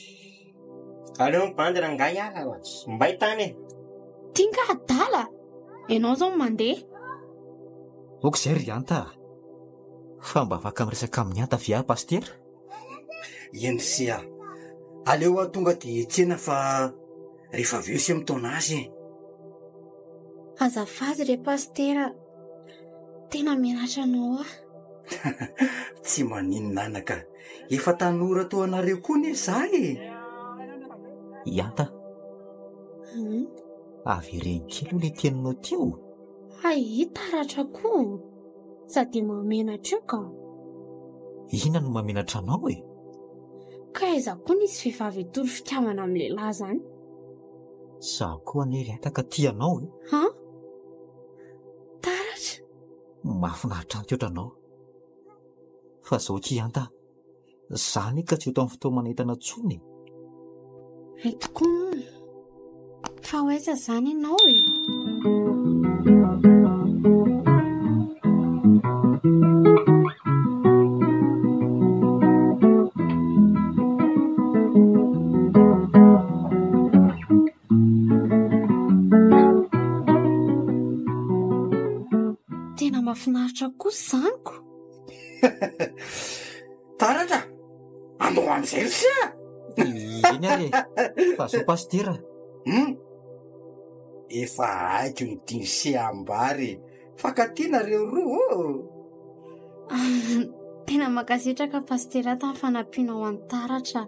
Aleo mibandy rangaha hiala a! Tssy! Mbay tany e! Ty nga adala! Enao zao no mandeha. Ok zay ry Anta a! Fa mba afaka miresaka amin'i Anta ve aho Pasitera? Eny ry se a! Aleo aho tonga dia hiantsena fa rehefa avy eo se mitaona azy e! Azafady re Pasitera, tena menatra anao aho. Tsy maninona anaka, efa tanora toa anareo koa anie za e! I Anta, avereno kely aloha ilay teninao teo. Hay, taratra koa! Sady mahamenatra io ka! Inona no mahamenatra anao e? Ka aiza koa nisy vehivavy hitory fitiavana amin'ny lehilahy izany? Izaho koa anie ry Anta ka tia anao e! Han? Taratra? Mahafinaritra ny toetranao. Fa izao akia Anta a! Za anie ka tsy ho tamin'ny fotoa-manentana intsony e! Hay tokoa moa. Fa ho aiza izany ianao e? Tena mahafinaritra kosa izany ko! Taratra! Andao amin'izay ry se a! Eny ary e! Fa zao pasitera. Hum! Efa haiko ny tian'i se ambara e! Fankatia nareo roa ô! Tena mankasitraka pasitera tamin'ny fanampianao an'i Taratra.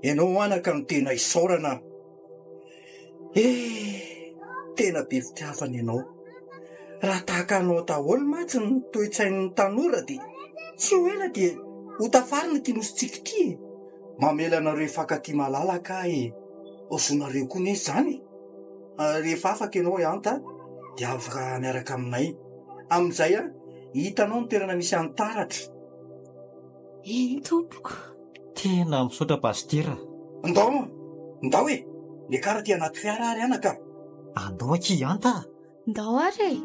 Ianao anaka no tena isaorana. Eh! Tena be fitiavana ianao. Raha tahaka anao daholo mantsy ny toe-tsain'ny tanora dia tsy ho ela dia ho tafarina ity nosintsika ity e! Mamela anareo hifankatia malalaka aho e! Zonareo koa anie izany e! Rehefa afaka ianao i Anta dia afaka miaraka aminay. Amin'izay hitanao ny toerana misy an'i Taratra. Eny tompoko. Tena misaotra Pasitera. Ndao, ndao e! Miakara aty anaty fiara ary anaka a! Andao akia Anta a! Ndao ary e!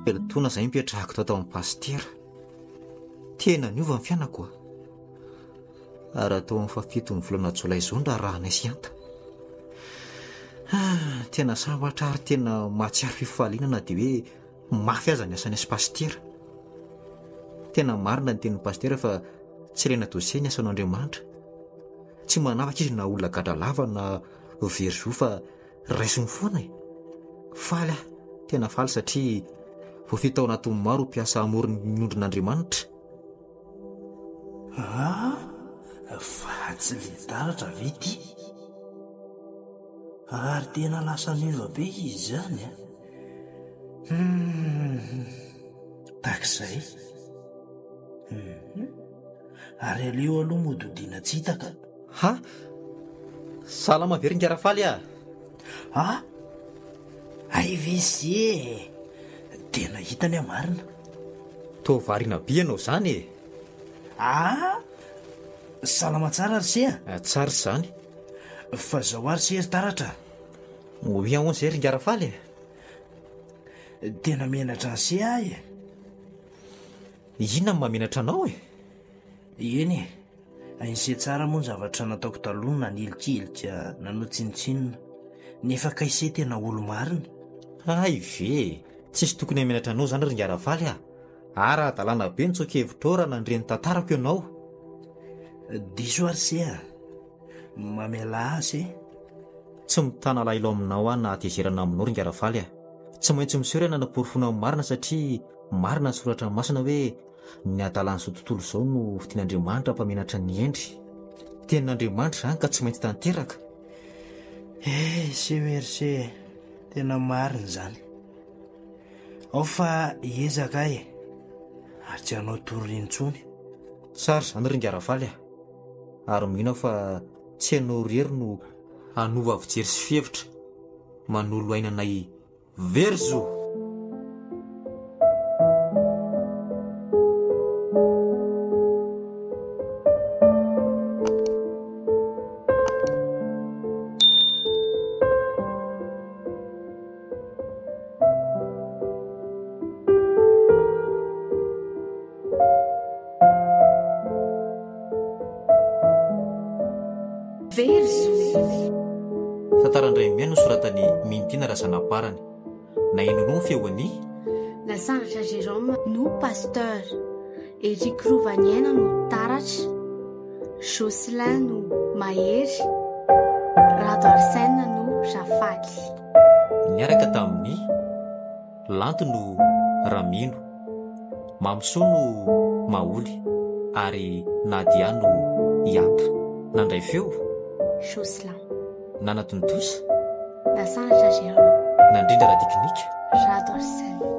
Telo taona izay nipetrahako tato amin'ny pasitera. Tena niova ny fiainako a. Ary atao amin'ny fahafiton'ny volana jolay izao ny raharahanay sy Anta. Ah, tena sambatra ary tena mahatsiaro fifaliana na dia hoe mafy aza ny asanay sy pasitera. Tena marina ny tenin'i Pasitera fa tsy ilaina dossier ny asan'Andriamanitra. Tsy manavaka izy na olona gadra lava na very zo fa raisiny foana e. Faly aho, tena faly satria voafidy tao anatin'ny maro ho mpiasa hamory ny ondrin'Andriamanitra. Ah, fa tsy le taratra ve ity? Ary tena lasa niova be izy izany a. Hum, tahak'izay. Hum, ary aleo aloha mody hodiana tsy hita ka. Ha! Salama ve ry Ngarafaly a! Ah! Hay ve izy e! Tena hitany aho marina. Toa variana be ianao izany e! Ah! Salama tsara ry se a! Tsara izany. Fa zao ary se ry Taratra a! Oui ahoana izay ry Ngarafaly e? Tena menatra an'i se aho e! Inona no mahamenatra anao e? Eny e! Hain'se tsara moa ny zavatra nataoko taloha nanilikilika, nanao tsinontsinona. Nefa kay se tena olo-marina. Hay ve e! Tsisy tokony hamenatra anao izany ry Ngaravaly a! Ara-dalàna be ny tsoa-kevitrao raha nandre ny tantarako ianao. Diso ary se a! Mamelà ahy se. Tsy mitana alahelo aminao aho na hatezerana aminao ry Ngaravaly a! Tsy maintsy miseho ireny nanaporofoana ny marina satria marina ny soratra masina hoe Ny hadalan'izao tontolo izao no fidin'Andriamanitra hampamenatra ny hendry. Tenin'Andriamanitra izany ka tsy maintsy tanteraka. Eh, CERC, tena marina izany. Ao fa hiezaka aho e, ary tsy hanao tory intsony. Tsara izany ry Ingahy Ravaly a! Ary mino aho fa tsy ianao irery no hanova fijery sy fihevitra manolo aina anay Very zo! Very zo! Tantaran-dRaimiaina nosoratan'i Mintiana Razanaparany. Nahenoanao ny feon'i. Nasandratra Jérôme no Pasteur, Eric Rovaniaina no Taratra, Jocelyn no Mahery, Rado Arsène no Rafaly. Niaraka tamin'i. Lanto no Ramino, Mamisoa no Maholy ary Nadia no Ihanta. Nandray feo? Jocelyn. Nanatontosa? Nasandratra Jérôme. Nandrindra ara-teknika? Rado Arsène.